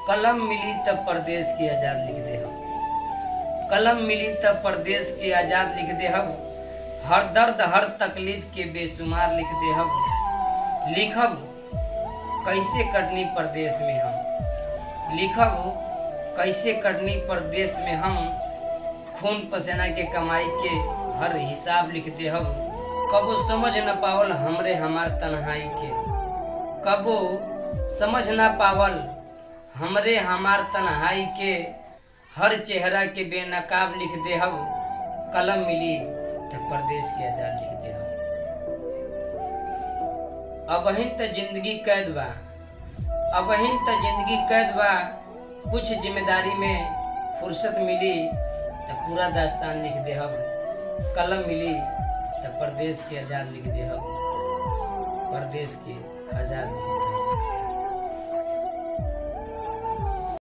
कलम मिली तब परदेस की आज़ाद लिख देहब, कलम मिली तब परदेस की आज़ाद लिख देहब, हर दर्द हर तकलीफ के बेशुमार लिख देहब। लिखब कैसे कटनी परदेस में हम, लिखब कैसे कटनी परदेस में हम, खून पसीना के कमाई के हर हिसाब लिख देहब। कबो समझ न पावल हमरे हमार तन्हाई के, कबो समझ न पावल हमरे हमार तन्हाई के, हर चेहरा के बेनकाब लिख देहब। कलम मिली तो परदेस के आज़ाद लिख देहब। अबहिन त जिंदगी कैद बा, अबहिन त जिंदगी कैद बा, कुछ जिम्मेदारी में फुर्सत मिली तो पूरा दास्तान लिख देहब। कलम मिली तो परदेस के आज़ाद लिख देहब, परदेस के आज़ाद लिख